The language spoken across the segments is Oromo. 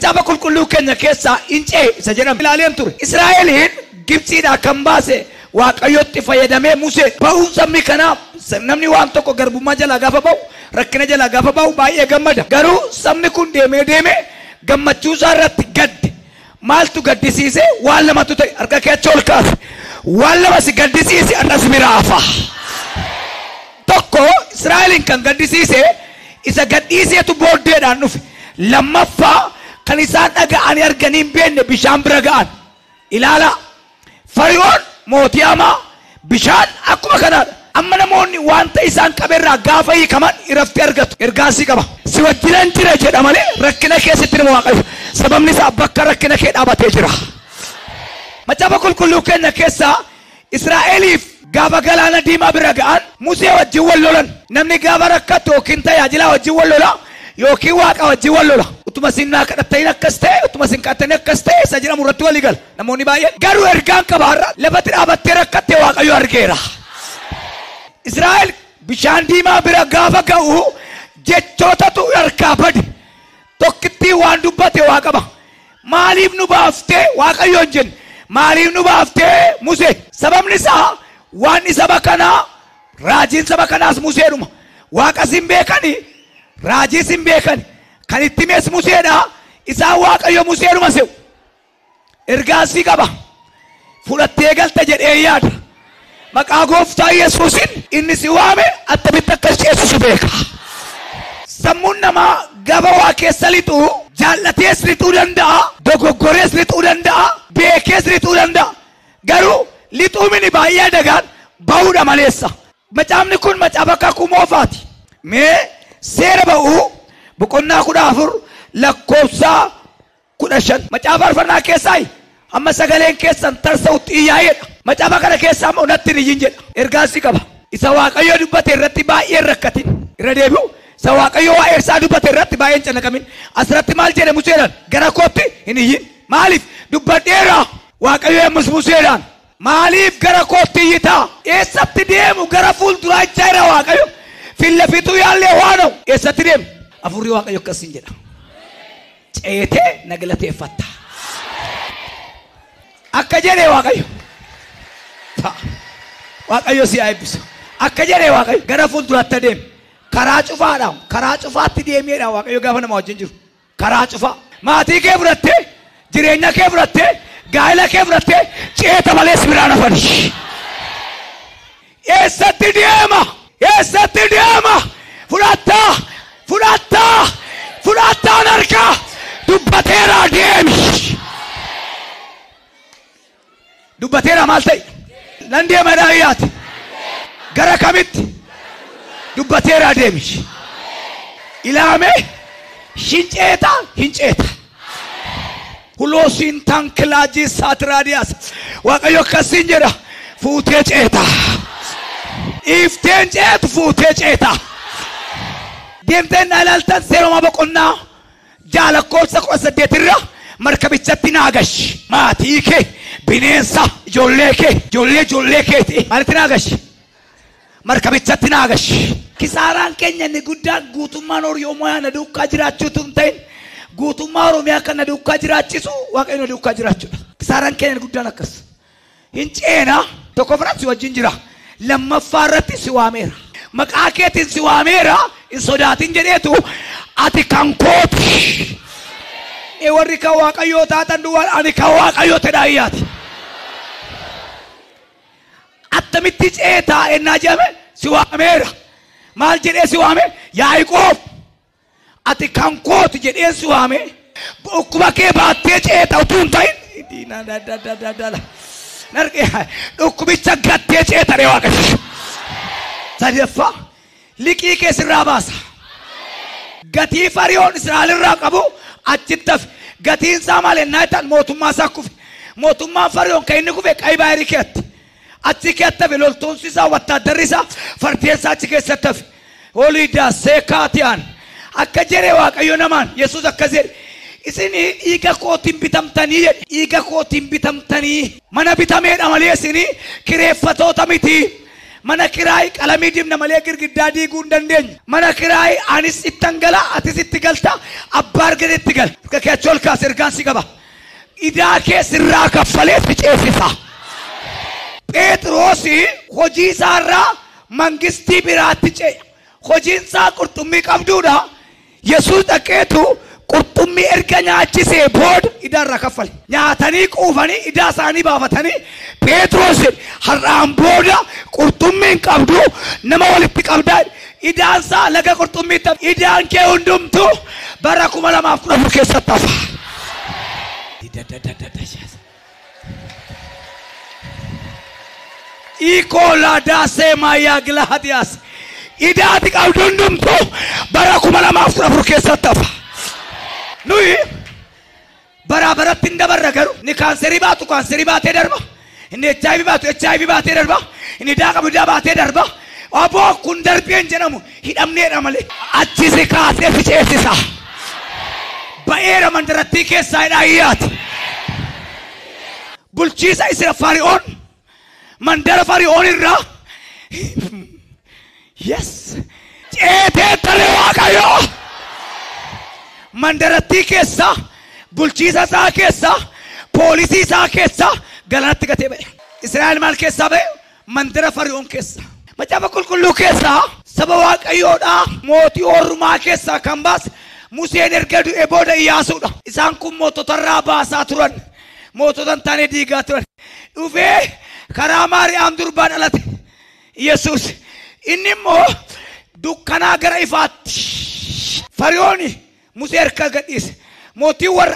Macaafa qulqulluu keenya keessaa hin ce'e isa jedhama. Ilaaleen ture. Israa'eliin Gibxiidhaa kan baase Waaqayyotti fayyadamee Musee. Ba'uun sabni kanaa namni waan tokko garbummaa jalaa gaafa ba'u, rakkina jalaa gaafa ba'u baay'ee gammada. Garuu sabni kun deemee deemee gammachuu isaa irratti gadde. Maaltu gaddisiise? Waan lamatu ta'e. Harka kee achi ol kaase. Waan lama si gaddisiise har'as bira hafa. Tokko Israa'eliin kan gaddisiise isa gadhiiseetu booddeedhaan dhufe. Lammaffaa kan isaan dhaga'anii arganii hin beekne bishaan bira ga'an. Ilaalaa. Fari'oon mootii hamaa bishaan akkuma kanaadha. Amma namoonni wanta isaan qabeerraa gaafa hiikaman irratti argatu. Ergaasii qaba. Si wajjinan jira jedha malee rakkina keessatti nama Waaqayyo. Sababni isaa bakka rakkina kee dhaabatee jira. Macaafa qulqulluu keenya keessaa Israa'eliif gaafa galaana diimaa bira ga'an Musee wajjin wal lolan. Namni gaafa rakkatu yookiin tajaajilaa wajjin wal lola yookiin waaqa wajjin wal lola. Utuma isin naa kadhattanii akkas ta'e, utuma isin kadhattanii akkas ta'e isa jedhamu irratti walii gala. Namoonni baay'een garuu ergaan qaba har'a lafatti dhaabattee rakkattee Waaqayyo argeera. Israa'el bishaan diimaa bira gaafa ga'u jechootatu harkaa bade. Tokkittii waan dubbate waa qaba. Maaliif nu baaftee Waaqayyo hin jenne? Maaliif nu baaftee Musee? Sababni isaa waan saba kanaa raajiin saba kanaas Museedhuma. Waaqas hin beekani, raajiis hin beekani. Kan itti mees Museedha. Isaan Waaqayyo Museedhuma se'u. Ergaasii qaba. Fudhattee galta jedhee yaada. Maqaa gooftaa Yesuusin inni si waame attamitti akkas ceesisu beeka. Sammuun namaa gaba waa keessa lixu jaallatees lixuu danda'a, dogoggorees lixuu danda'a, beekees lixuu danda'a. Garuu lixuumini baay'ee dagaan ba'uudha maleessa. Macaafni kun macaafa kakuu moofaati. Mee seera ba'uu boqonnaa 14 lakkoofsa 15. Macaafa faarfannaa keessaa amma sagaleen keessan tarsa'utti iyyaa'eedha. Macaafa kana keessaa immoo natti hin iyyin jedha. Ergaasii qaba. Isa Waaqayyo dubbate irratti baay'ee rakkatin. Irra deebi'u. Isa Waaqayyo waa'ee isaa dubbate irratti baay'ee hin cannaqamin. Asirratti maal jedhe Museedhaan? Gara kootti hin iyyin. Maaliif? Dubbadheera. Waaqayyo yommus Museedhaan maaliif gara kootti iyyitaa? Eessatti deemu? Gara fuulduraa jechaa jira Waaqayyo. Fillafituu yaallee waana'u. Eessatti deemu? Hafuurri Waaqayyo akkasiin jedha. Ceetee na galateeffatta. Akka jedhee Waaqayyo. Waaqayyo si haa eebbisu. Akka jedhee Waaqayyo gara fuulduraatti adeemi. Karaa cufaadha. Karaa cufaatti deemeedha Waaqayyo gaafa nama wajjin jiru. Karaa cufaa. Maatii kee fudhattee, jireenya kee fudhattee, gaa'ela kee fudhattee ceeta malee si biraan hafani. Eessatti deema? Eessatti deema? Fudhattaa, fudhattaa, fudhattaan harkaa dubbateera deemi. Dubbateera maal ta'e? Nan deema daayyaati. Gara kamitti? Dubbateera deemi. Ilaame hin ceeta, hin ceeta. Huloosiin tankilaajii saatiraadiyaas. Waaqayyo akkasiin jedha. Fuutee ceeta. Dhiifteen ceetu fuutee ceeta. Deemteen na ilaaltan seeroma boqonnaa 6 lakkoofsa 18 irra markabichatti naa gashi. Maatii kee, bineensa, ijoollee kee, ijoollee ijoollee keeti. Maalitti naa gashi? Markabichatti naa gashi. Kisaaraan keenya inni guddaan guutummaan Oromiyaa na duukaa jiraachuutu hin ta'in guutummaa Oromiyaa kan na duukaa jiraachisu Waaqayyo na duukaa jiraachuudha. Kisaaraan keenya inni guddaan akkas. Hin ceena tokko biratti si wajjin jira. Lammaffaa irratti si waameera. Maqaa keetiin si waameera hin sodaatin jedheetu ati kan kooti. Warri kan Waaqayyoo taatan duwwaan ani kan Waaqayyoo ta'edha iyyaati. Attamitti ceetaa ennaa jedhame si waameera. Maal jedhee si waame? Yaaqoob ati kan kooti jedhee si waame. Dhukkuba kee baattee ceeta utuu hin ta'in. Dhukkubicha gattee ceeta ree Waaqayyo. Sadaffaa liqii kee sirraa baasa. Gatii Fariyoon Israa'el irraa qabu achitti hafe. Gatiin isaa maal ennaa jettan mootummaa isaa kufe. Mootummaan Fariyoon kan inni kufe qayi baayirii keetti. Achi keessatti hafe loltoonsi isaa wattaaddarri isaa fardeen isaa achi keessatti hafe. Holiidaa seekaatiyaan akka jedhe Waaqayyo namaan Yesuus akkas jedhe. Isin dhiiga kootiin bitamtanii jedhe. Dhiiga kootiin bitamtanii mana bitameedha malee isin kireeffatoota miti. Mana kiraay qalamii dibna malee girgiddaa diiguu hin dandeenyu. Mana kiraay anis ittan gala, atis itti galta, abbaa argate itti gala. Harka kee achi ol kaasi, ergaan si qaba. Idaa kee sirraa kaffalee si ceesisa. Phexros hojii isaarraa mangistii biraatti ce'e. Hojiin isaa qurxummii qabduudha. Yesuus dhaqeetu qurxummii erga nyaachisee booda idaa irraa kaffale. Nyaatanii quufanii idaa isaanii baafatanii Phexros har'aan booda qurxummii hin qabdu nama walitti qabdaa. Idaan isaa laga qurxummiitti hafa. Idaan kee hundumtuu bara 2014 keessatti hafa. Ikola daasee maayaa gilahadiyaas. Idaati qabdu hundumtuu bara 2014 keessatti hafa. Nuyi baraa baratti hin dabarra garuu inni kaanserii baatu kaanserii baatee darba. Inni HIV baatu HIV baatee darba. Inni idaa qabu idaa baatee darba. Aboo kun darbeen jedhamu hidhamneedha malee. Achi si kaasee si ceesisa. Ba'eera mandarattii keessaa hidhaa hiyyaati. Bulchiisa isira Fari'oon mandara Fari'oon irraa yes ceetee talee Waaqayyoo mandarattii keessaa bulchiisa isaa keessaa poolisii isaa keessaa galaanatti gatee ba'e. Israa'el maal keessaa ba'e? Mandara Fari'oon keessaa. Macaafa qulqulluu keessaa saba Waaqayyoodhaa mootii ormaa keessaa kan baase Museen erga du'e booda Iyyaasuudha. Isaan kun moototarraa baasaa turan. Mootota hin taane diigaa turan. Dhufee karaa Maariyaam durbaa dhalate Yesuus. Inni immoo dukkanaa gara ifaatti. Fari'ooni Musee harka gadhiise. Mootiin warra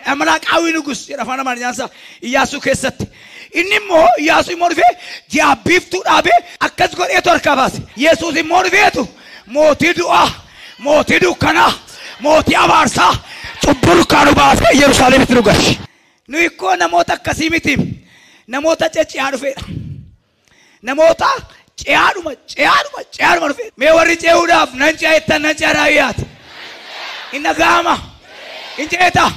Amaaliqaawwi nugus jedha afaan Amaariffaan isaa Iyyaasuu keessatti. Inni immoo Iyyaasuu immoo dhufee ji'a biiftuu dhaabee akkas godheetu harkaa baase. Yesuus immoo dhufeetu mootii du'aa, mootii dukkanaa, mootii abaarsaa cubbuu dukkaanuu baasee Yerusaalemitti nu galche. Nuyi koo namoota akkasii miti. Namoota cecci'aa dhufeedha. Namoota ce'aadhuma dhufeedha. Mee warri ce'uudhaaf nan ce'a jettan nan ce'a raayyaati. Hin dhaga'ama. Hin ceeta.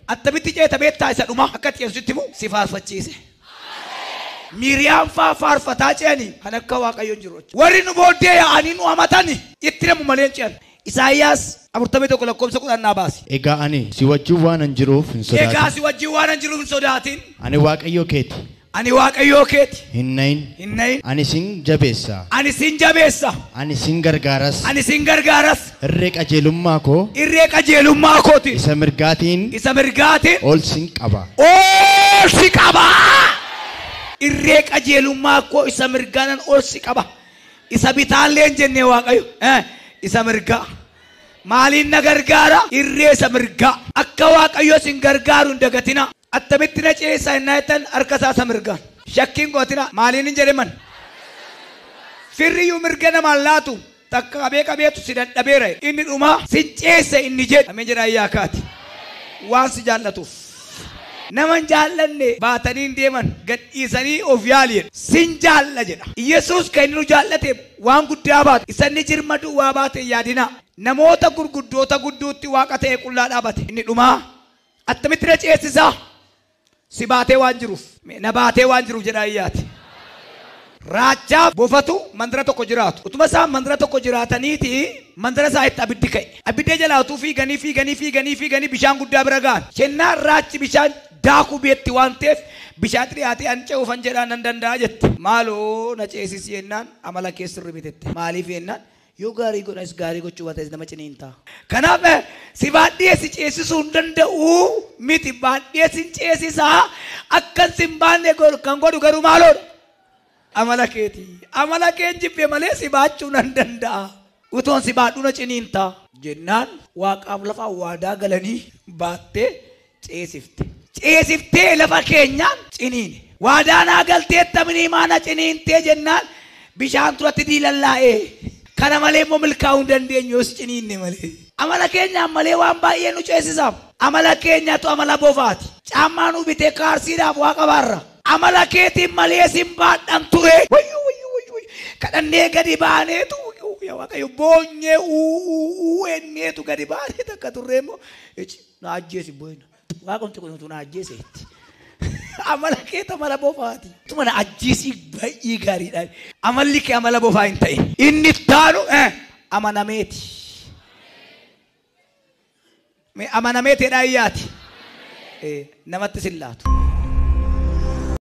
Attamitti ceeta beektaa isa dhuma akka ceessutti immoo si faarfachiise. Miiriyaam faa faarfataa ce'anii kan akka Waaqayyoon jiru. Warri nu booddee yaa'anii nu hamatani itti namu malee hin ce'an. Isaayyaas 41 lakkoofsa 10 naa baasi. Egaa ani si wajjin waan hin jiruuf hin sodaatin. Egaa si wajjin waan hin jiruuf hin sodaatin. Ani Waaqayyoo keeti. Ani Waaqayyoo keeti. Hin na'in. Hin na'in. Ani sin jabeessa. Ani sin jabeessa. Ani sin gargaaras. Ani sin gargaaras. Irree qajeelummaa koo. Irree qajeelummaa kooti. Isa mirgaatiin. Isa mirgaatiin. Ol sin qaba. Ol si qaba. Irree qajeelummaa koo isa mirgaanan ol si qaba. Isa bitaallee hin jenne Waaqayyo. Isa mirgaa. Maaliin na gargaara? Irree isa mirgaa. Akka Waaqayyo sin gargaaru hin dagatina. Attamitti na ceessaa hin jettan harka isaa isa mirgaan. Shakkiin gootina. Maaliin hin jedhaman? Firriyyuu mirga namaan laatu takka qabee qabeetu si dadhabeera. Inni dhumaa si ceesse inni jedhu. Ameen jedha ayyaa kaati. Waan si jaallatuuf. Nama hin jaallanne baatanii hin deeman gadhiisanii of yaali jedha. Sin jaalla jedha. Yesuus kan inni nu jaallate waan guddaa baate. Isa inni jirma duwwaa baate yaadina. Namoota gurguddoota gudduutti waaqa ta'e qullaa dhaabate. Inni dhumaa attamitti na ceesisaa? Si baatee waan jiruuf. Na baatee waan jiruuf jedha ayyaati. Raachaa bofatu mandara tokko jiraatu. Utuma isaan mandara tokko jiraataniiti mandara isaa itti abiddi ka'e. Abidda jalaa utuu fiiganii bishaan guddaa bira ga'an. Kennaan raachi bishaan daakuu beetti waan ta'eef bishaan dhiyaatee an ce'uufan jedhaan nan danda'a jette. Maaloo na ceesisi jennaan amala kee sirrii bitette. Maaliif jennaan yoo gaarii godhanis gaarii gochuu baates nama ciniin ta'a. Kanaaf si baadhee si ceesisuu hin danda'u miti baadhee si ceesisaa akkan si hin baanne kan godhu garuu maaloodha? Amala keeti. Amala kee jibbe malee si baachuu nan danda'a. Utoon si baadhuu na ciniin ta'a. Jennaan waaqaaf lafa waadaa galanii baattee ceesifte. Ceesiftee lafa keenyaan ciniine. Waadaa naa galtee taminii maana ciniintee jennaan bishaan turatti diilallaa'ee. Kana malee immoo milkaa'uu hin dandeenyu yoos ciniinne malee. Amala keenyaan malee waan baay'ee nu ceesisa. Amala keenyatu amala bofaati. Caammaa nu bitee kaarsiidhaaf waaqa baarra. Amala keetiin malee sin baadhan ture. Wayyuu wayyuu wayyuu. Kadhannee gadi baaneetu yaa Waaqayyo boonyee uu enneetu gadi baanee takka turree immoo na ajjeesi booyina. Waaqumti kun utuu na ajjeese itti. Amala keeta amala bofaati. Mana ajjiisii baay'ee gaariidha. Amalli kee amala bofaa hin ta'in. Inni taanu amanameeti. Mee amanameetedha iyyaati. Namatti sin laatu.